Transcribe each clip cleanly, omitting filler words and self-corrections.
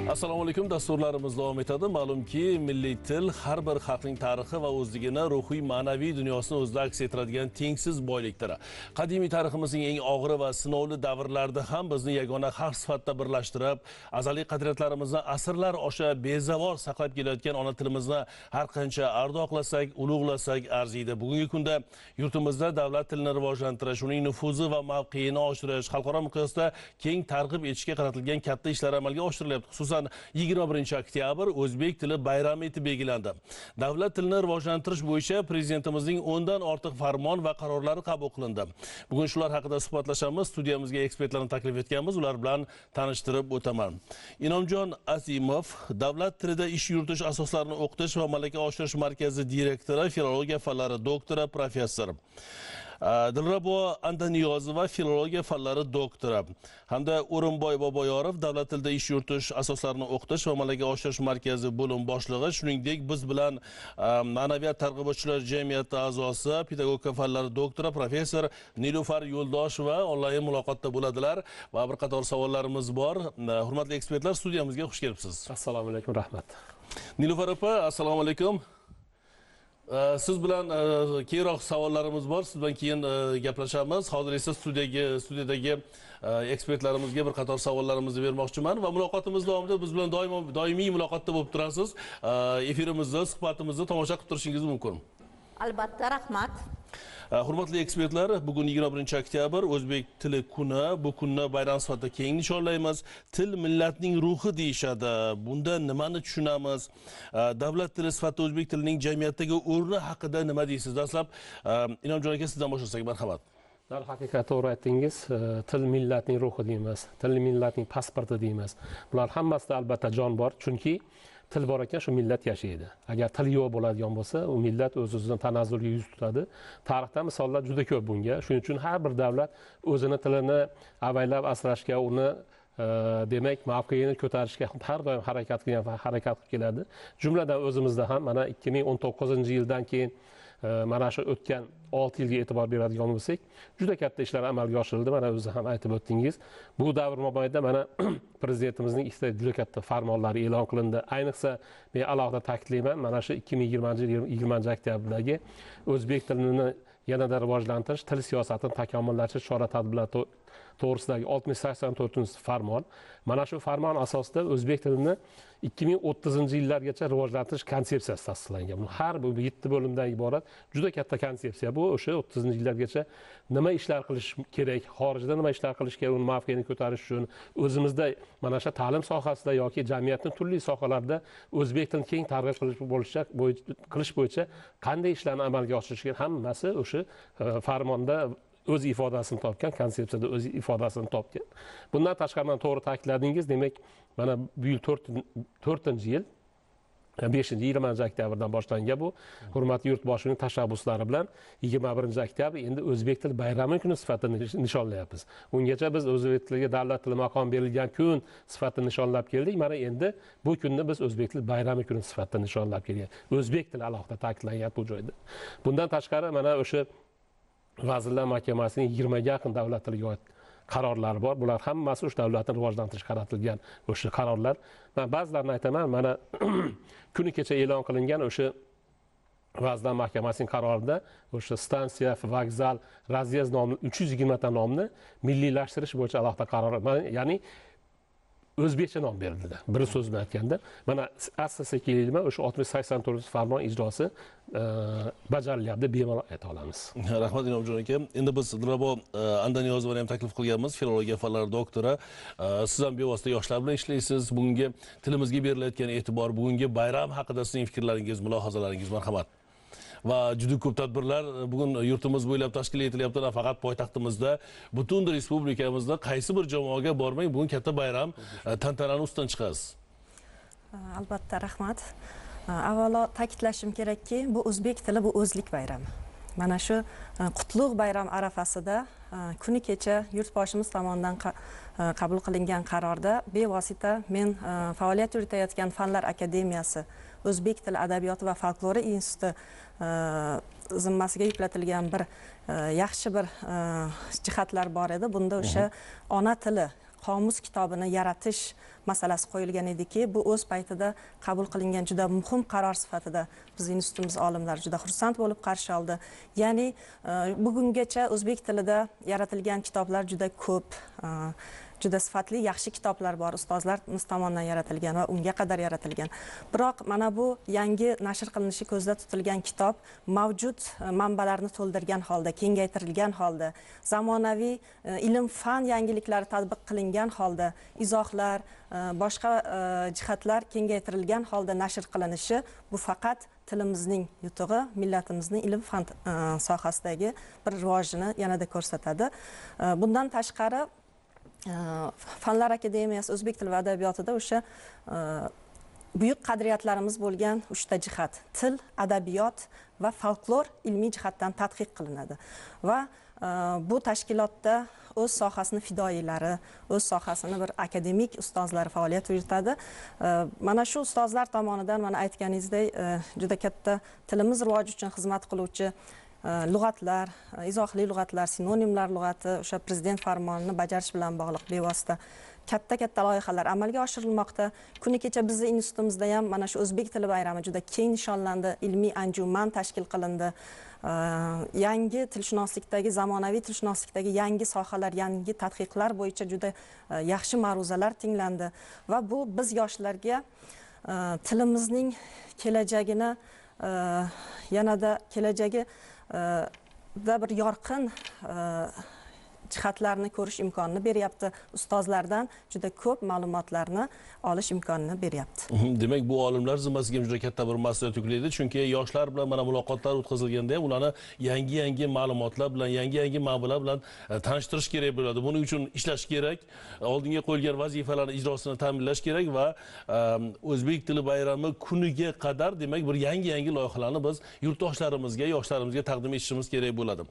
Assalomu alaykum, dasturlarimiz davom etadi. Ma'lumki, milliy til har bir xalqning tarixi va o'zligini, ruhiy ma'naviy dunyosini o'zida aks ettiradigan tengsiz boylikdir. Qadimiy tariximizning eng og'ir va sinovli davrlarida ham bizni yagona xalq sifatida birlashtirib, azaliy qadriyatlarimizni asrlar osha bezavol saqlab kelayotgan ona tilimizni har qancha ardoqlasak, ulug'lasak arziydi. Bugungi kunda yurtimizda davlat tilini rivojlantirish, uning nufuzi va mavqeini oshirish, xalqaro miqyosda keng targ'ib etishga qaratilgan katta ishlar amalga oshirilyapti. Xususan 21 oktyabr o'zbek tili bayrami etib belgilandi. Davlat tilini rivojlantirish bo'yicha prezidentimizning 10 dan ortiq farmon va qarorlari qabul qilindi. Bugun shular haqida suhbatlashamiz. Studiyamizga ekspertlarni taklif etganmiz. Ular bilan tanishtirib o'taman. Inomjon Azimov, davlat tilida ish yuritish asoslarini o'qitish va malaka oshirish markazi direktori, filologiya fanlari doktori, professor. Dilrabo Andaniyozova, filologiya fanlari doktori, hamda O'rinboy Boboyorov, davlat tilida ish yuritish asoslarini o'qitish va malaka oshirish markazi bo'lim boshlig'i. Shuningdek, biz bilan Ma'naviyat targ'ibotchilar jamiyati a'zosi, pedagogika fanlari doktori, professor Nilufar Yo'ldosheva onlayn muloqotda bo'ladilar va bir qator savollarimiz bor. Hurmatli ekspertlar, studiyamizga xush kelibsiz. Assalomu alaykum, rahmat. Nilufar opa, assalomu alaykum. Siz bilan keyinroq savollarimiz bor, siz bilan keyin gaplashamiz. Hozir esa studiyadagi ekspertlarimizga bir qator savollarimizni bermoqchiman va muloqotimiz davomida biz bilan doimo doimiy muloqotda bo'lib turasiz. Efirimizda, suhbatimizni tomosha qilib turishingiz mumkin. Albatta, rahmat. Hurmatli ekspertlar, bugun 21 oktyabr O'zbek tili kuni. Bu kunni bayram sifatida keng nishonlaymiz. Til millatning ruhi deyishadi. Bunda nimani tushunamiz? Davlat tili sifatida o'zbek tilining jamiyatdagi o'rni haqida nima deysiz? Dastlab Inomjon aka, sizdan boshlasak, marhamat. Darhaqiqat, to'g'ri aytdingiz. Til millatning ruhi deymiz, til millatning pasporti deymiz. Bular hammasida albatta jon bor, chunki til bor ekan, shu millat yashaydi. Agar til yo'q bo'ladigan bo'lsa, u millat o'z o'zidan tanazzulga yuz tutadi. Tarixda misollar juda ko'p bunga. Shuning uchun har bir davlat o'zini tilini avaylab asrashga, uni demak, mavqeini ko'tarishga har doim harakat qilgan va harakat qilib keladi. Jumladan, o'zimizda ham mana 2019 yildan keyin mana shu o'tgan 6 yilga e'tibor beradigan bo'lsak, juda katta ishlar amalga oshirildi. Mana o'zi ham aytib o'tdingiz, bu davr mobaynida mana prezidentimizning ikkita juda katta farmonlari e'lon qilindi. Ayniqsa, men alohida ta'kidlayman, mana shu 2020 yil 20 oktyabrdagi o'zbek tilini yanada rivojlantirish, til siyosatini takomillashtirish chora tadbirlari to'g'risidagi 684-farmon. Mana shu farmon asosida o'zbek tilini 2030-yillargacha rivojlantirish konsepsiyasi tasdiqlangan. Bu har bir yetti bo'limdan iborat juda katta konsepsiya. Bu o'sha 30-yillargacha nima ishlar qilish kerak, xorijda nima ishlar qilish kerak uni mavqeini ko'tarish uchun, o'zimizda mana shu ta'lim sohasida yoki jamiyatning turli sohalarida o'zbek tilini keng targ'ib qilish bo'yicha qanday ishlarni amalga oshirish kerak, hammasi o'sha farmonda o'z ifodasini topgan, konsepsiyada o'z ifodasini topgan. Bundan tashqari, mana to'g'ri ta'kidladingiz, demak, mana bu yil to'rtinchi yil, beshinchi, 20 oktyabrdan boshlangan bu hurmatli yurtboshining tashabbuslari bilan 21 oktyabr endi o'zbek tili bayrami kuni sifatida nishonlayapmiz. Ungacha biz o'zbek tiliga davlat tili maqomi berilgan kun sifatida nishonlab keldik. Mana endi bu kunni biz o'zbek tili bayrami kuni sifatida nishonlab kelgan. O'zbek tili alohida ta'kidlanyapti bu joyda. Bundan tashqari, mana o'sha Vazirlar Mahkamasining 20ga yaqin davlat tiliga oid qarorlari bor. Bular hammasi o'sha davlatni rivojlantirishga qaratilgan o'sha qarorlar. Man ba'zilarini aytaman. Mana kuni kecha e'lon qilingan o'sha Vazirlar Mahkamasining qarorida o'sha stansiya, vokzal, razyezd nomli 320 ta nomni milliylashtirish bo'yicha alohida qaror, ya'ni o'zbekcha nom berildi, bir so'z bilan aytganda. Mana asta sekinlik o'sha 684-farmon ijrosi bajarilyapti, bemalol ayta olamiz. Rahmat, Inomjon aka. Endi biz Dilrabo Andaniyozovani ham taklif qilganmiz, filologiya fanlari doktori. Siz ham bevosita yoshlar bilan ishlaysiz. Bugungi tilimizga berilayotgan e'tibor, bugungi bayram haqida sizning fikrlaringiz, mulohazalaringiz, marhamat. Va juda ko'p tadbirlar bugun yurtimiz bo'ylab tashkil etilyapti, nafaqat poytaxtimizda, butun respublikamizda qaysi bir jamoaga bormang, bugun katta bayram, tantanani ustidan chiqasiz. Albatta, rahmat. Avvalo ta'kidlashim kerakki, bu o'zbek tili, bu o'zlik bayrami. Mana shu qutlug' bayram arafasida kuni kecha yurtboshimiz tomonidan qabul qilingan qarorda bevosita men faoliyat yuritayotgan Fanlar akademiyasi O'zbek tili, adabiyoti va folklori instituti zimmasiga yuklatilgan bir yaxshi bir jihatlar bor edi. Bunda o'sha ona tili qomus kitobini yaratish masalasi qo'yilgan ediki, bu o'z paytida qabul qilingan juda muhim qaror sifatida biz institutimiz olimlari juda xursand bo'lib qarshi oldi. Ya'ni bugungacha o'zbek tilida yaratilgan kitoblar juda ko'p, juda sifatli, yaxshi kitoblar bor, ustozlarimiz tomonidan yaratilgan va unga qadar yaratilgan. Biroq mana bu yangi nashr qilinishi ko'zda tutilgan kitob mavjud manbalarni to'ldirgan holda, kengaytirilgan holda, zamonaviy ilm fan yangiliklari tatbiq qilingan holda, izohlar, boshqa jihatlar kengaytirilgan holda nashr qilinishi bu faqat tilimizning yutug'i, millatimizning ilm fan sohasidagi bir rivojini yanada ko'rsatadi. Bundan tashqari Fanlar Akademiyasi o'zbek tili va adabiyotida o'sha buyuk qadriyatlarimiz bo'lgan uchta jihat: til, adabiyot va folklor ilmiy jihatdan tadqiq qilinadi. Va bu tashkilotda o'z sohasini fidoyilari, o'z sohasini bir akademik ustozlari faoliyat yuritadi. Mana shu ustozlar tomonidan mana aytganingizdek juda katta tilimiz rivoji uchun xizmat qiluvchi lug'atlar, izohli lug'atlar, sinonimlar lug'ati, o'sha prezident farmonini bajarish bilan bog'liq bevosita katta-katta loyihalar amalga oshirilmoqda. Kuni kecha bizning institutimizda ham mana shu o'zbek tili bayrami juda keng nishonlandi, ilmiy anjuman tashkil qilindi. Yangi tilshunoslikdagi, zamonaviy tilshunoslikdagi yangi sohalar, yangi tadqiqlar bo'yicha juda yaxshi ma'ruzalar tinglandi va bu biz yoshlarga tilimizning kelajagini yanada kelajagi da bir yorqin jihatlarni ko'rish imkonini beryapti. Ustozlardan juda ko'p ma'lumotlarni olish imkonini beryapti. Demak, bu olimlar zimmasiga juda katta bir mas'uliyat yuklaydi, chunki yoshlar bilan mana muloqotlar o'tkazilganda ham ularni yangi-yangi ma'lumotlar bilan, yangi-yangi manbalar bilan tanishtirish kerak bo'ladi. Buning uchun ishlash kerak, oldinga qo'yilgan vazifalarni ijrosini ta'minlash kerak va o'zbek tili bayrami kuniga qadar demak bir yangi-yangi loyihalarni biz yurtdoshlarimizga, yoshlarimizga taqdim etishimiz kerak bo'ladi.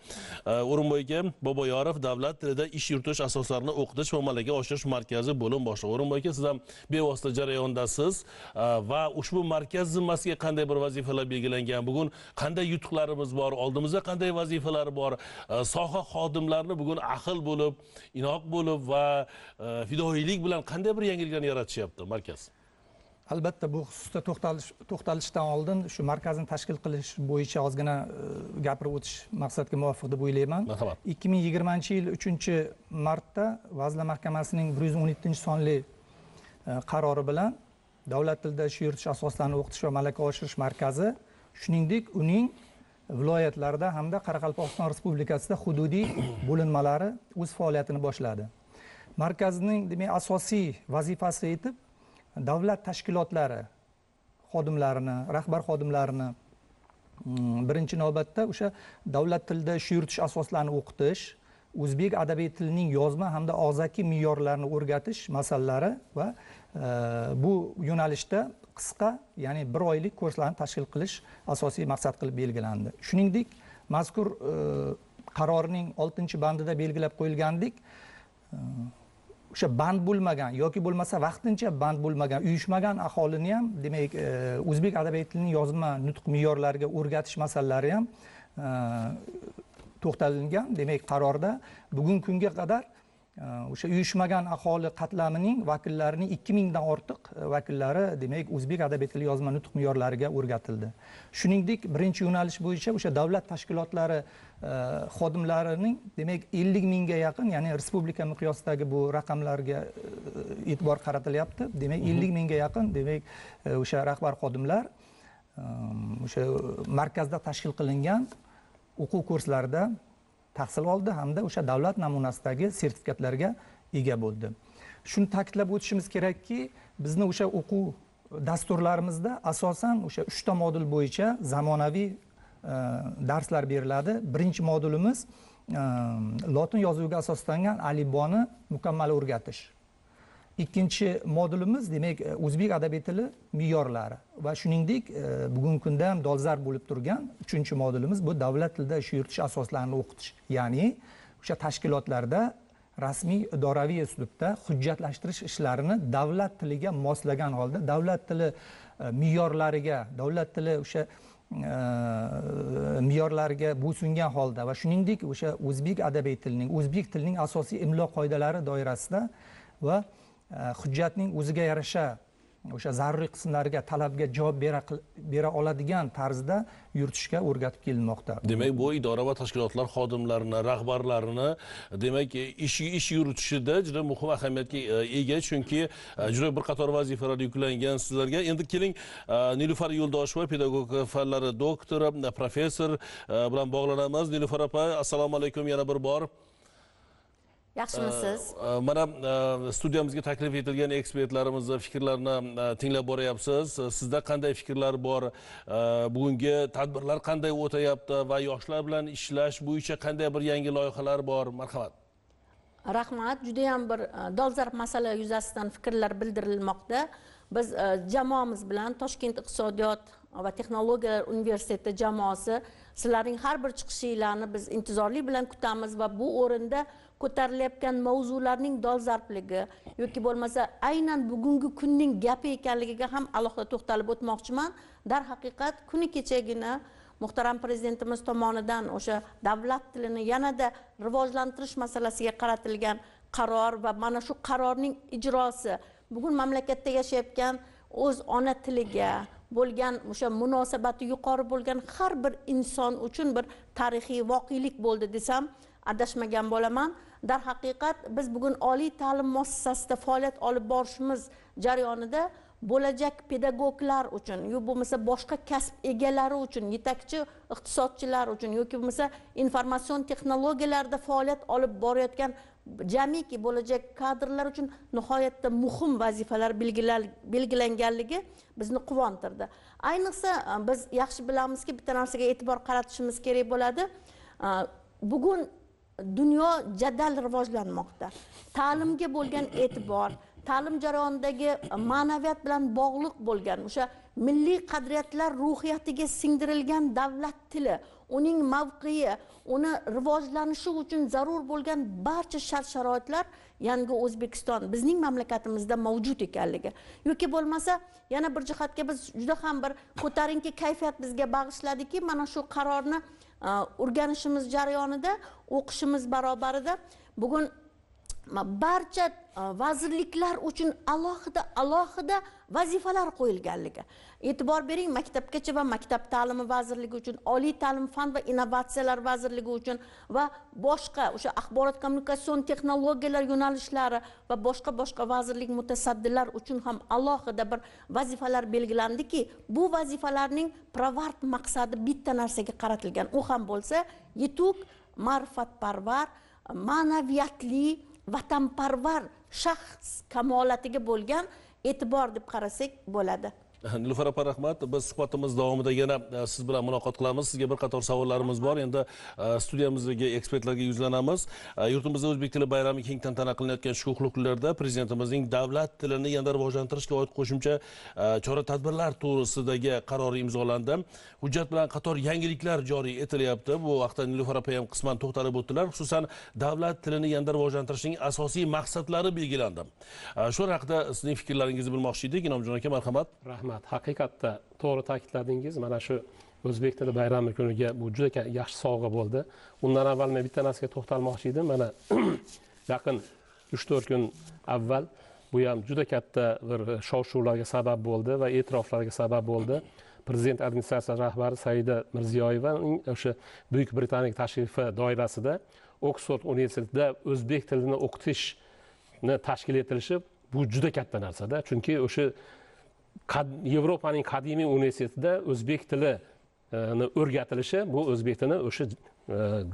O'rinboy aka Boboyorov, davlat tilida ish yuritish asoslarini o'qitish va malaka oshirish markazi bo'lim boshlig'i. O'rinboy aka, siz ham bevosita jarayondasiz va ushbu markaz zimmasiga qanday bir vazifalar belgilangan? Bugun qanday yutuqlarimiz bor? Oldimizda qanday vazifalar bor? Soha xodimlarini bugun ahil bo'lib, inoq bo'lib va fidoyilik bilan qanday bir yangiliklarni yaratishyapti markaz? Albatta, bu xususda to'xtalishdan oldin shu markazni tashkil qilish bo'yicha ozgina gapirib o'tish maqsadga muvofiq deb o'ylayman. 2020-yil 3-martda Vazirlar Mahkamasining 117-sonli qarori bilan davlat tilida ish yuritish asoslarini o'qitish va malaka oshirish markazi, shuningdek uning viloyatlarda hamda Qoraqalpog'iston Respublikasida hududiy bo'linmalari o'z faoliyatini boshladi. Markazning demak asosiy vazifasi etib davlat tashkilotlari xodimlarini, rahbar xodimlarini birinchi navbatda o'sha davlat tilida ish yuritish asoslarini o'qitish, o'zbek adabiy tilining yozma hamda og'zaki me'yorlarini o'rgatish masalalari va bu yo'nalishda qisqa, ya'ni bir oylik kurslarni tashkil qilish asosiy maqsad qilib belgilandi. Shuningdek, mazkur qarorning 6-bandida belgilab qo'yilgandek, o'sha band bo'lmagan yoki bo'lmasa vaqtincha band bo'lmagan, uyushmagan aholini ham demak o'zbek adabiy tilining yozma nutq me'yorlariga o'rgatish masalalari ham to'xtalingan. Demak, qarorda bugungi kunga qadar o'sha uyushmagan aholi qatlamining vakillarining 2000 dan ortiq vakillari demak o'zbek adabiy tili yozma nutq me'yorlariga o'rgatildi. Shuningdek, birinchi yo'nalish bo'yicha o'sha davlat tashkilotlari xodimlarining demak 50 mingga yaqin, ya'ni respublika miqyosidagi bu raqamlarga e'tibor qaratilyapti. Demak 50 mingga yaqin demak o'sha rahbar xodimlar o'sha markazda tashkil qilingan o'quv kurslarida tahsil oldi hamda o'sha davlat namunasidagi sertifikatlarga ega bo'ldi. Shuni ta'kidlab o'tishimiz kerakki, bizni o'sha o'quv dasturlarimizda asosan o'sha 3 ta modul bo'yicha zamonaviy darslar beriladi. Birinchi modulimiz lotin yozuviga asoslangan alifboni mukammal o'rgatish. Ikkinchi modulimiz demak o'zbek adabiy tili me'yorlari va shuningdek bugungi kunda ham dolzarb bo'lib turgan uchinchi modulimiz bu davlat tilida ish yuritish asoslarini o'qitish, ya'ni o'sha tashkilotlarda rasmiy idoraviy uslubda hujjatlashtirish ishlarini davlat tiliga moslagan holda davlat tili me'yorlariga, davlat tili o'sha me'yorlariga bo'ysungan holda va shuningdek o'sha o'zbek adabiy tilining, o'zbek tilining asosiy imlo qoidalari doirasida va hujjatning o'ziga yarasha o'sha zaruriy qismlariga, talabga javob bera oladigan tarzda yuritishga o'rgatib kelinmoqda. Demak, bu idora va tashkilotlar xodimlarini, rahbarlarini, demak, ish yuritishida juda muhim ahamiyatga ega, chunki juda bir qator vazifalar yuklangan sizlarga. Endi keling, Nilufar Yo'ldosheva, pedagogika fanlari doktori, professor bilan bog'lanamiz. Nilufar opa, assalomu alaykum yana bir bor. Yaxshimisiz? Mana studiyamizga taklif etilgan ekspertlarimizni fikrlarini tinglab boryapsiz. Sizda qanday fikrlar bor? Bugungi tadbirlar qanday o'tayapti va yoshlar bilan ishlash bo'yicha qanday bir yangi loyihalar bor? Marhamat. Rahmat. Juda ham bir dolzarb masala yuzasidan fikrlar bildirilmoqda. Biz jamoamiz bilan Toshkent iqtisodiyot va texnologiyalar universiteti jamoasi sizlarning har bir chiqishinglarni biz intizorlik bilan kutamiz va bu o'rinda ko'tarilayotgan mavzularning dolzarbligi yoki bo'lmasa aynan bugungi kunning gapi ekanligiga ham alohida to'xtalib o'tmoqchiman. Darhaqiqat kuni kechagina muhtaram prezidentimiz tomonidan o'sha davlat tilini yanada rivojlantirish masalasiga qaratilgan qaror va mana shu qarorning ijrosi bugun mamlakatda yashayotgan o'z ona tiliga bo'lgan o'sha munosabati yuqori bo'lgan har bir inson uchun bir tarixiy voqelik bo'ldi desam adashmagan bo'laman. Darhaqiqat biz bugun oliy ta'lim muassasasida faoliyat olib borishimiz jarayonida bo'lajak pedagoglar uchun, yo bo'lmasa boshqa kasb egalari uchun, yetakchi iqtisodchilar uchun yoki bo'lmasa informatsion texnologiyalarda faoliyat olib borayotgan jamiki bo'lajak kadrlar uchun nihoyatda muhim vazifalar belgilanganligi bizni quvontirdi. Ayniqsa biz yaxshi bilamizki, bitta narsaga e'tibor qaratishimiz kerak bo'ladi. Bugun dunyo jadal rivojlanmoqda. Ta'limga bo'lgan e'tibor, ta'lim jarayonidagi ma'naviyat bilan bog'liq bo'lgan o'sha milliy qadriyatlar ruhiyatiga singdirilgan davlat tili, uning mavqei, uni rivojlanishi uchun zarur bo'lgan barcha shart-sharoitlar yangi O'zbekiston bizning mamlakatimizda mavjud ekanligi yoki bo'lmasa yana bir jihatga biz juda ham bir ko'tarinki kayfiyat bizga bag'ishladiki, mana shu qarorni o'rganishimiz jarayonida, o'qishimiz barobarida bugun barcha vazirliklar uchun alohida alohida vazifalar qo'yilganligi. E'tibor bering, maktabgacha va maktab ta'limi vazirligi uchun, oliy ta'lim, fan va innovatsiyalar vazirligi uchun va boshqa o'sha axborot kommunikatsion texnologiyalar yo'nalishlari va boshqa boshqa vazirlik mutasaddilar uchun ham alohida bir vazifalar belgilandiki, bu vazifalarning pirovard maqsadi bitta narsaga qaratilgan. U ham bo'lsa yetuk, ma'rifatparvar, ma'naviyatli, vatanparvar shaxs kamolatiga bo'lgan e'tibor deb qarasak bo'ladi. Nilufar opa, rahmat. Biz suhbatimiz davomida yana siz bilan muloqot qilamiz. Sizga bir qator savollarimiz bor. Endi studiyamizdagi ekspertlarga yuzlanamiz. Yurtimizda o'zbek tili bayrami keng tantana qilinayotgan shukuhli kunlarda prezidentimizning davlat tilini yanada rivojlantirishga oid qo'shimcha chora-tadbirlar to'g'risidagi qarori imzolandi. Hujjat bilan qator yangiliklar joriy etilyapti. Bu haqda Nilufar opa ham qisman to'xtalib o'tdilar. Xususan, davlat tilini yanada rivojlantirishning asosiy maqsadlari belgilandi. Shu haqda sizning fikrlaringizni bilmoqchi edik. Inomjon aka, marhamat. Rahmat. Haqiqatda to'g'ri ta'kidladingiz. Mana shu o'zbek tili bayrami kuniga bu juda yaxshi sovg'a bo'ldi. Undan avval men bitta narsaga to'xtalmoqchi edim. Mana yaqin 3-4 kun avval bu ham juda katta bir shov-shuvlarga sabab bo'ldi va e'tiroflarga sabab bo'ldi. Prezident administratsiyasi rahbari Saida Mirziyoyevaning o'sha Buyuk Britaniya tashrifi doirasida Oksford universitetida o'zbek tilini o'qitishni tashkil etilishi bu juda katta narsada. Chunki o'sha Yevropaning qadimiy universitetida o'zbek tilini o'rgatilishi bu o'zbek tilini o'sha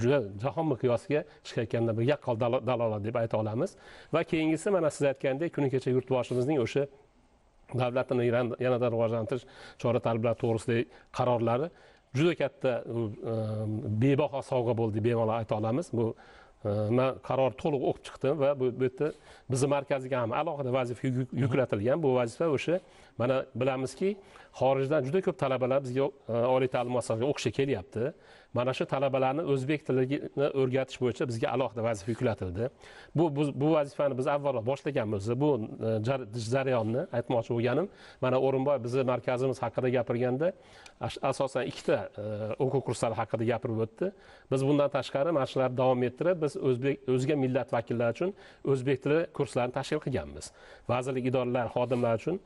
juda jahon miqyosiga chiqayotgandan bir yaqqol dalolat deb ayta olamiz. Va keyingisi mana siz aytgandek kuni kecha yurtboshimizning o'sha davlat tilini yanada rivojlantirish chora-tadbirlari to'g'risidagi qarorlari juda katta bebaho sovg'a bo'ldi, bemalol ayta olamiz. Bu men qaror to'liq o'qib chiqdim va bu yerda bizni markazga ham alohida vazifa yuklatilgan. Bu vazifa o'sha mana bilamizki, xorijdan juda ko'p talabalar bizga oliy ta'lim muassasasiga o'qishga kelyapti Mana shu talabalarni o'zbek tilini o'rgatish bo'yicha bizga alohida vazifa yuklatildi. Bu vazifani biz avvalroq boshlaganmiz. Bu jarayonni aytmoqchi bo'lganim, mana O'rinboy bizni markazimiz haqida gapirganda asosan ikkita o'quv kurslari haqida gapirib o'tdi. Biz bundan tashqari mana shularni davom ettirib, biz o'zga millat vakillari uchun o'zbek tili kurslarini tashkil qilganmiz. Vazirlik idoralari xodimlari uchun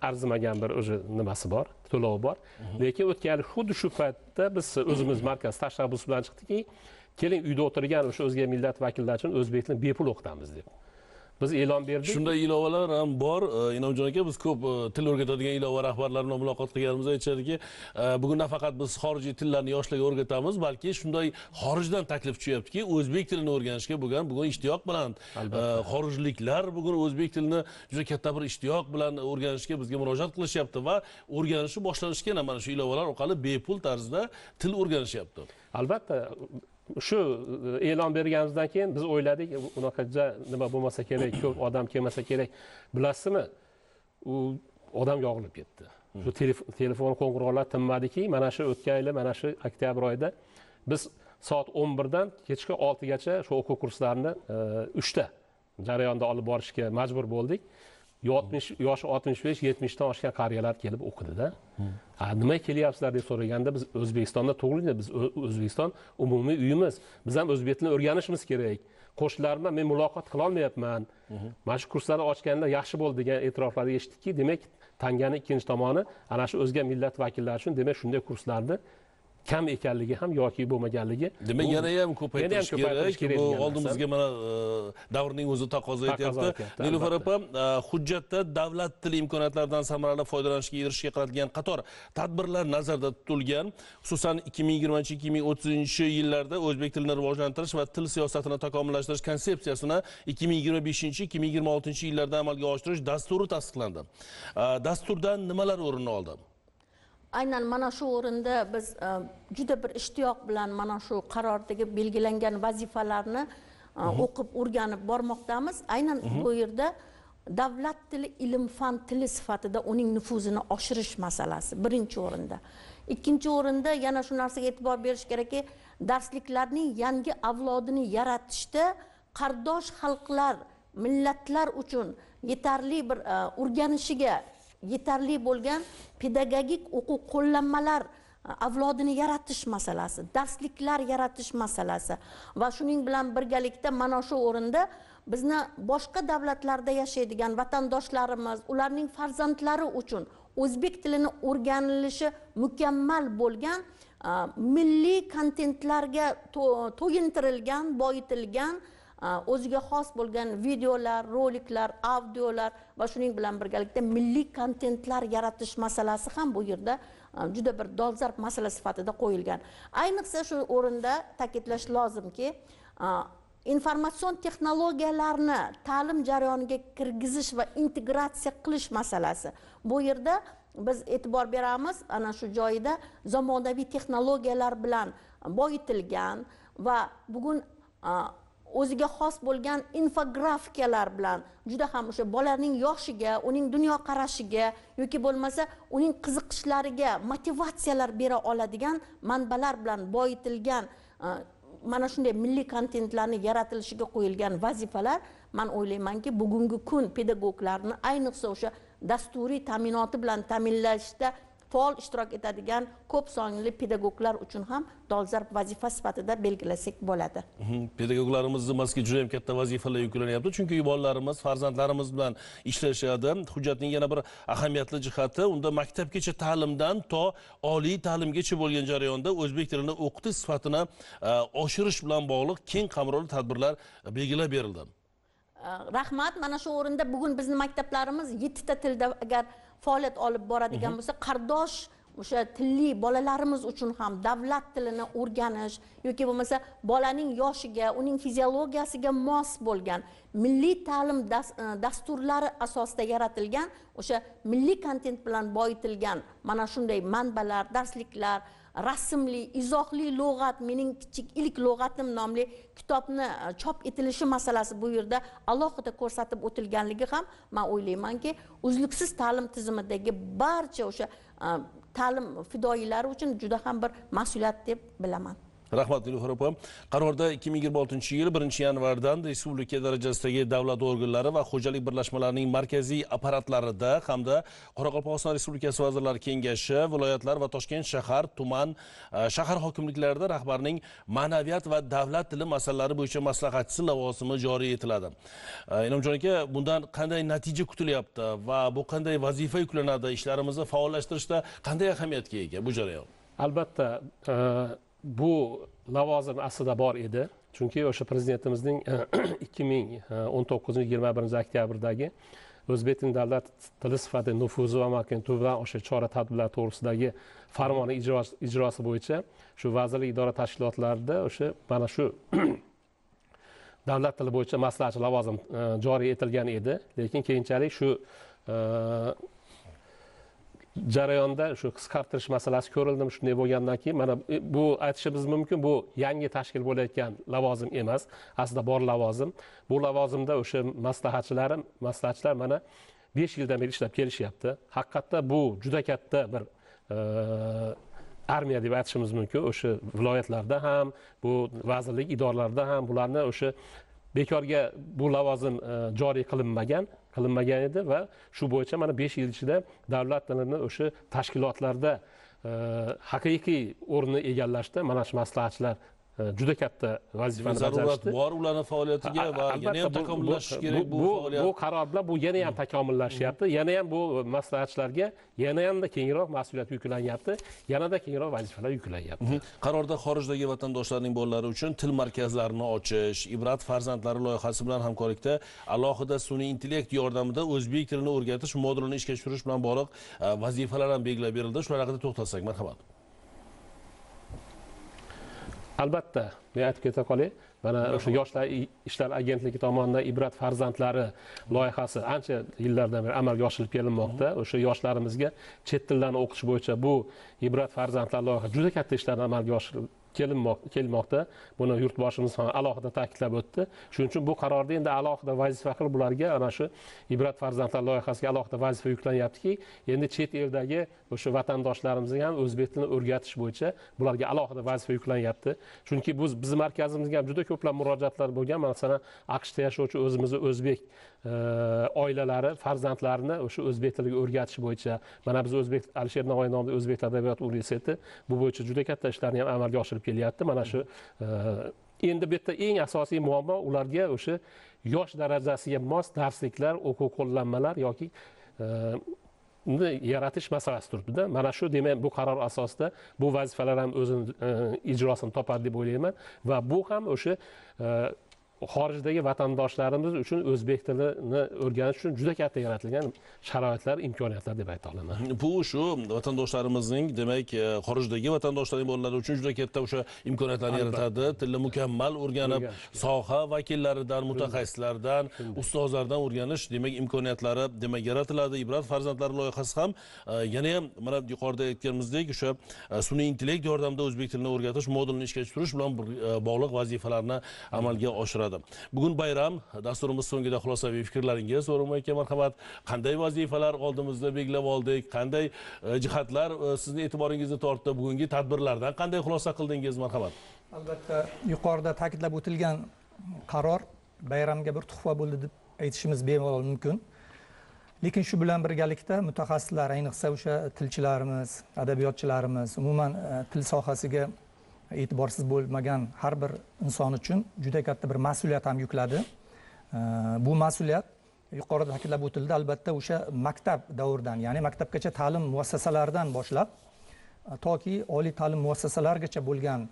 arzimagan bir o'zi nimasi bor, to'lovi bor. Lekin o'tgan yil xuddi shu paytda biz o'zimiz markaz tashabbusi bilan chiqdikki, keling uyda o'tirgan o'sha o'zga millat vakillari uchun o'zbek tilini bepul o'qitamiz deb. Biz e'lon berdik. Shunday ilovalar ham bor. Inomjon aka, biz ko'p til o'rgatadigan ilova rahbarlari bilan muloqot qilganimizda aytishadiki, bugun nafaqat biz xorijiy tillarni yoshlarga o'rgatamiz, balki shunday xorijdan taklif tushyaptiki, o'zbek tilini o'rganishga bugun ishtiyoq bilan, xorijliklar bugun o'zbek tilini juda katta bir ishtiyoq bilan o'rganishga bizga murojaat qilishyapti va o'rganishi boshlanishgan mana shu ilovalar orqali bepul tarzda til o'rganishyapti. Albatta, shu e'lon berganimizdan keyin biz o'yladik, unaqa nima bo'lmasa kerak, ko'p odam kelmasa kerak. Bilasizmi, u odam yog'ilib ketdi. Shu telefon qo'ng'iroqlar tinmadiki, mana shu o'tgan yili, mana shu oktyabr oyida biz soat 11 dan kechki 6 gacha shu o'quv kurslarini 3 ta jarayonda olib borishga majbur bo'ldik. Yoshi 65-70 dan oshgan qariyalar kelib o'qidi-da. Nima kelyapsizlar deb so'raganda, biz O'zbekistonda tug'ildik, biz O'zbekiston umumiy uyimiz. Biz ham o'zbek tilini o'rganishimiz kerak. Qo'shnilar bilan men muloqot qila olmayapman. Mana shu kurslarni ochganda yaxshi bo'ldi degan e'tiroflarni eshitdikki, demak, tangani ikkinchi tomoni ana shu o'zga millat vakillari uchun demak shunday kurslarni kam ekanligi ham yoki bo'lmaganligi. Demak, yana ham ko'paytirish kerak. Bu oldimizga mana davrning o'zi taqozo etyapti. Nilufar opa, hujjatda davlat tili imkoniyatlaridan samarali foydalanishga erishishga qaratilgan qator tadbirlar nazarda tutilgan. Xususan 2020-2030 yillarda o'zbek tilini rivojlantirish va til siyosatini takomillashtirish konsepsiyasini 2025-2026 yillarda amalga oshirish dasturi tasdiqlandi. Dasturdan nimalar o'rin oldi? Aynan mana shu o'rinda biz juda bir ishtiyoq bilan mana shu qarordagi belgilangan vazifalarni o'qib o'rganib bormoqdamiz. Aynan bu yerda davlat tili ilm fan tili sifatida uning nufuzini oshirish masalasi birinchi o'rinda. Ikkinchi o'rinda yana shu narsaga e'tibor berish kerakki, darsliklarning yangi avlodini yaratishda qardosh xalqlar, millatlar uchun yetarli bir o'rganishiga yetarli bo'lgan pedagogik o'quv qo'llanmalar avlodini yaratish masalasi, darsliklar yaratish masalasi va shuning bilan birgalikda mana shu o'rinda bizni boshqa davlatlarda yashaydigan vatandoshlarimiz, ularning farzandlari uchun o'zbek tilini o'rganilishi mukammal bo'lgan milliy kontentlarga to'yintirilgan, boyitilgan, o'ziga xos bo'lgan videolar, roliklar, audiolar va shuning bilan birgalikda milliy kontentlar yaratish masalasi ham bu yerda juda bir dolzarb masala sifatida qo'yilgan. Ayniqsa shu o'rinda ta'kidlash lozimki, informatsion texnologiyalarni ta'lim jarayoniga kirgizish va integratsiya qilish masalasi. Bu yerda biz e'tibor beramiz, ana shu joyida zamonaviy texnologiyalar bilan boyitilgan va bugun o'ziga xos bo'lgan infografikalar bilan juda ham o'sha bolaning yoshiga, uning dunyoqarashiga yoki bo'lmasa uning qiziqishlariga motivatsiyalar bera oladigan manbalar bilan boyitilgan mana shunday milliy kontentlarni yaratilishiga qo'yilgan vazifalar, men o'ylaymanki, bugungi kun pedagoglarni ayniqsa o'sha dasturiy ta'minoti bilan ta'minlashda faol ishtirok etadigan ko'p sonli pedagoglar uchun ham dolzarb vazifa sifatida belgilasak bo'ladi. Pedagoglarimiz zimmasiga juda ham katta vazifalar yuklanyapti, chunki bolalarimiz, farzandlarimiz bilan ishlashadi. Hujjatning yana bir ahamiyatli jihati, unda maktabgacha ta'limdan to oliy ta'limgacha bo'lgan jarayonda o'zbek tilini o'qitish sifatini oshirish bilan bog'liq keng qamrovli tadbirlar belgilab berildi. Rahmat. Mana shu o'rinda bugun bizning maktablarimiz 7 ta tilda agar faoliyat olib boradigan bo'lsa, qardosh o'sha tilli bolalarimiz uchun ham davlat tilini o'rganish yoki bo'lmasa bolaning yoshiga, uning fiziologiyasiga mos bo'lgan milliy ta'lim dasturlari asosida yaratilgan o'sha milliy kontent bilan boyitilgan mana shunday manbalar, darsliklar, rasmli, izohli lug'at, mening kichik ilk lug'atim nomli kitobni chop etilishi masalasi bu yerda alohida ko'rsatib o'tilganligi ham men o'ylaymanki, uzluksiz ta'lim tizimidagi barcha o'sha ta'lim fidoyilari uchun juda ham bir mas'uliyat deb bilaman. Rahmat Nilufar opa. Qarorda 2026-yil 1-yanvardan respublika darajasidagi davlat organlari va xo'jalik birlashmalarining markaziy apparatlarida hamda Qoraqalpog'iston Respublikasi Vazirlar Kengashi, viloyatlar va Toshkent shahar, tuman, shahar hokimliklarida rahbarning ma'naviyat va davlat tili masalalari bo'yicha maslahatchisi lavozimi joriy etiladi. Inomjon aka, bundan qanday natija kutilyapti va bu qanday vazifa yuklanadi? Ishlarimizni faollashtirishda qanday ahamiyatga ega bu jarayon? Albatta, bu lavozim aslida bor edi. Chunki o'sha prezidentimizning 2019-21 oktyabrdagi o'zbek tilini davlat tili sifatida nufuzi va mavqeini o'sha chora tadbirlar to'g'risidagi farmoni ijrosi bo'yicha shu vazirlik idora tashkilotlarida o'sha mana shu davlat tili bo'yicha maslahatchi lavozim joriy etilgan edi. Lekin keyinchalik shu jarayonda shu qisqartirish masalasi ko'rildi. Shunday bo'lgandan keyin mana bu aytishimiz mumkin, bu yangi tashkil bo'layotgan lavozim emas, aslida bor lavozim. Bu lavozimda o'sha maslahatchilar mana 5 yildan beri ishlab kelishyapti. Haqiqatda bu juda katta bir armiya deb aytishimiz mumkin. O'sha viloyatlarda ham, bu vazirlik idoralarida ham bularni o'sha bekorga bu lavozim joriy qilinmagan edi va shu bo'yicha mana 5 yil ichida davlat tilini o'sha tashkilotlarda haqiqiy o'rnini egallashda mana shu maslahatchilar juda katta vazifani bajarishdi. Bor ularning faoliyatiga va yana ham takomillashish kerak bu faoliyat. Bu qaror bilan bu yana ham takomillashyapti. Yana ham bu maslahatchilarga yana hamda kengroq mas'uliyat yuklanyapti, yanada kengroq vazifalar yuklanyapti. Qarorda xorijdagi vatandoshlarning bolalari uchun til markazlarini ochish, Ibrat farzandlari loyihasi bilan hamkorlikda alohida sun'iy intellekt yordamida o'zbek tilini o'rgatish modulini ishga tushirish bilan bog'liq vazifalar ham belgilab berildi. Shular haqida to'xtalsak, marhamat. Albatta, men aytib keta qolay, mana o'sha Yoshlar ishlar agentligi tomonidan Ibrat farzandlari loyihasi ancha yillardan beri amalga oshirilib kelinmoqda. O'sha yoshlarimizga chet tillarni o'qitish bo'yicha bu Ibrat farzandlari loyihasi juda katta ishlarni amalga oshirib kelmoqda. Buni yurtboshimiz ham alohida ta'kidlab o'tdi. Shuning uchun bu qarorda endi alohida vazifa qilib bularga ana shu Ibrat farzandlar loyihasiga alohida vazifa yuklanyaptiki, endi chet eldagi o'sha vatandoshlarimizga ham o'zbek tilini o'rgatish bo'yicha bularga alohida vazifa yuklanyapti. Chunki bu bizning markazimizga ham juda ko'plab murojaatlar bo'lgan. Masalan, AQShda yashovchi o'zimizni o'zbek oilalari farzandlarini o'sha o'zbek tiliga o'rgatish bo'yicha mana biz o'zbek Alisher Navoiy nomidagi O'zbek adabiyot universiteti bu bo'yicha juda katta ishlarni ham amalga oshirib kelyapti. Mana shu endi bu yerda eng asosiy muammo ularga o'sha yosh darajasiga mos darsliklar, o'quv qo'llanmalar yoki yaratish masalasi turibdi-da. Mana shu demak bu qaror asosida bu vazifalar ham o'zini ijrosini topadi deb o'ylayman va bu ham o'sha xorijdagi vatandoshlarimiz uchun o'zbek tilini o'rganish uchun juda katta yaratilgan sharoitlar, imkoniyatlar deb ayta olaman. Bu shu vatandoshlarimizning, demak, xorijdagi vatandoshlarning bolalari uchun juda katta o'sha imkoniyatlarni yaratadi. Tilni mukammal o'rganib, soha vakillaridan, mutaxassislardan, ustozlardan o'rganish, demak, imkoniyatlari demak yaratiladi. Ibrat farzandlari loyihasi ham yana ham mana yuqorida aytganimizdek o'sha sun'iy intellekt yordamida o'zbek tilini o'rgatish modulini ishga tushirish bilan bog'liq vazifalarni amalga oshiradi. Bugun bayram, dasturimiz so'ngida xulosaviy fikrlaringiz O'rinboy aka, marhamat. Qanday vazifalar oldimizda belgilab oldik? Qanday jihatlar sizni e'tiboringizni tortdi? Bugungi tadbirlardan qanday xulosa qildingiz, marhamat? Albatta, yuqorida ta'kidlab o'tilgan qaror bayramga bir tuhfa bo'ldi deb aytishimiz bemalol mumkin. Lekin shu bilan birgalikda mutaxassislar, ayniqsa o'sha tilchilarimiz, adabiyotchilarimiz, umuman til sohasiga e'tiborsiz bo'lmagan har bir inson uchun juda katta bir mas'uliyat ham yukladi. Bu mas'uliyat yuqorida ta'kidlab o'tildi, albatta o'sha maktab davridan, ya'ni maktabgacha ta'lim muassasalaridan boshlab toki oliy ta'lim muassasalarigacha bo'lgan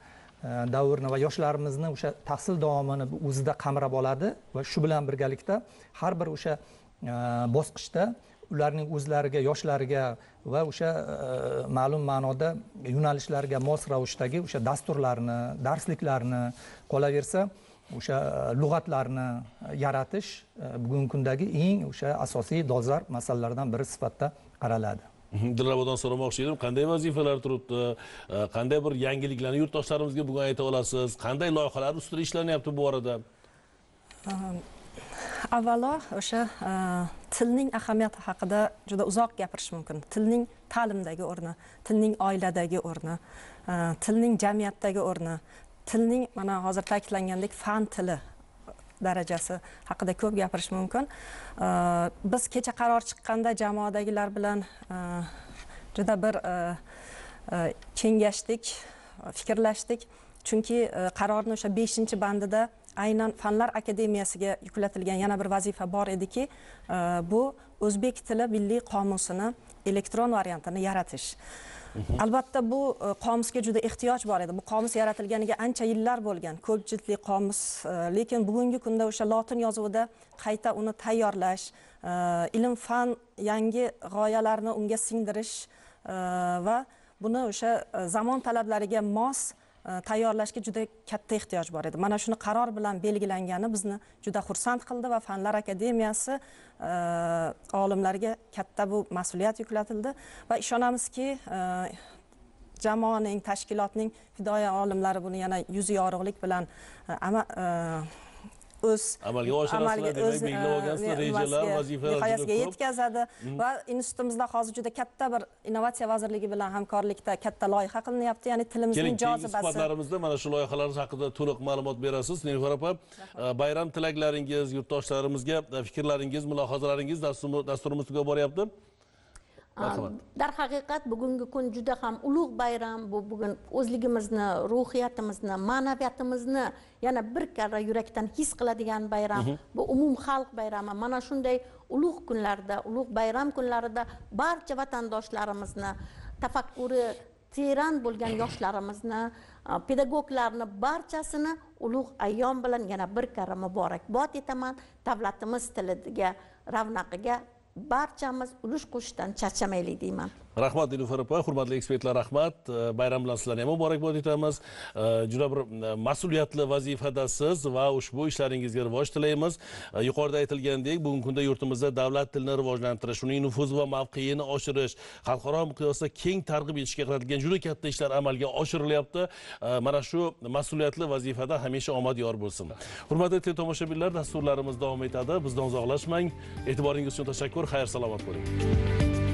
davrni va yoshlarimizni o'sha tahsil davomini o'zida qamrab oladi va shu bilan birgalikda har bir o'sha bosqichda ularning o'zlariga, yoshlariga va o'sha ma'lum ma'noda yo'nalishlarga mos ravishdagi o'sha dasturlarni, darsliklarni, qolaversa o'sha lug'atlarni yaratish bugungi kundagi eng o'sha asosiy dolzarb masalalardan biri sifatida qaraladi. Dilrabodan so'ramoqchi edim, qanday vazifalar turibdi, qanday bir yangiliklarni yurtdoshlarimizga bugun ayta olasiz, qanday loyihalar ustida ishlanyapti bu orada? Avvalo o'sha tilning ahamiyati haqida juda uzoq gapirish mumkin. Tilning ta'limdagi o'rni, tilning oiladagi o'rni, tilning jamiyatdagi o'rni, Tilning mana hozir ta'kidlangandek fan tili darajasi haqida ko'p gapirish mumkin. Biz kecha qaror chiqqanda jamoadagilar bilan juda bir kengashdik, fikrlashdik. Chunki qarorni o'sha 5-bandida aynan Fanlar akademiyasiga yuklatilgan yana bir vazifa bor ediki, bu o'zbek tili milliy qomusini elektron variantini yaratish. Albatta bu qomusga juda ehtiyoj bor edi. Bu qomus yaratilganiga ancha yillar bo'lgan, ko'p jildli qomus, lekin bugungi kunda o'sha lotin yozuvida qayta uni tayyorlash, ilm fan yangi g'oyalarni unga singdirish va buni o'sha zamon talablariga mos tayyorlashga juda katta ehtiyoj bor edi. Mana shuni qaror bilan belgilangani bizni juda xursand qildi va Fanlar akademiyasi olimlarga katta bu mas'uliyat yuklatildi va ishonamizki, jamoaning, tashkilotning fidoyi olimlari buni yana yuzi yorug'lik bilan o'z amalga oshirasizlar, demak belgilab olgansizlar, rejalar, vazifalar nihoyasiga yetkazadi. Va institutimizda hozir juda katta bir innovatsiya vazirligi bilan hamkorlikda katta loyiha qilinyapti, ya'ni tilimizning jozibasi. Suhbatlarimizda mana shu loyihalar haqida to'liq ma'lumot berasiz. Nilufar opa, bayram tilaklaringiz, yurtdoshlarimizga fikrlaringiz, mulohazalaringiz, dasturimiz tugab boryapti. Darhaqiqat bugungi kun juda ham ulug' bayram. Bu bugun o'zligimizni, ruhiyatimizni, ma'naviyatimizni yana bir karra yurakdan his qiladigan bayram. Bu umumxalq bayrami. Mana shunday ulug' kunlarda, ulug' bayram kunlarida barcha vatandoshlarimizni, tafakkuri teran bo'lgan yoshlarimizni, pedagoglarni barchasini ulug' ayyom bilan yana bir karra muborakbod etaman. Davlatimiz tiliga, ravnaqiga barchamiz ulush qo'shishdan charchamaylik deyman. Rahmat Nilufar opa, hurmatli ekspertlar, rahmat. Bayram bilan sizlarni ham muborakbod etamiz. Juda bir mas'uliyatli vazifadasiz va ushbu ishlaringizga rivoj tilaymiz. Yuqorida aytilgandek, bugungi kunda yurtimizda davlat tilini rivojlantirish, uning nufuzi va mavqeini oshirish, xalqaro miqyosda keng targ'ib etishga qaratilgan juda katta ishlar amalga oshirilyapti. Mana shu mas'uliyatli vazifada hamisha omad yor bo'lsin. Hurmatli teletomoshabinlar, dasturlarimiz davom etadi. Bizdan uzoqlashmang. E'tiboringiz uchun tashakkur. Xayr salomat bo'ling.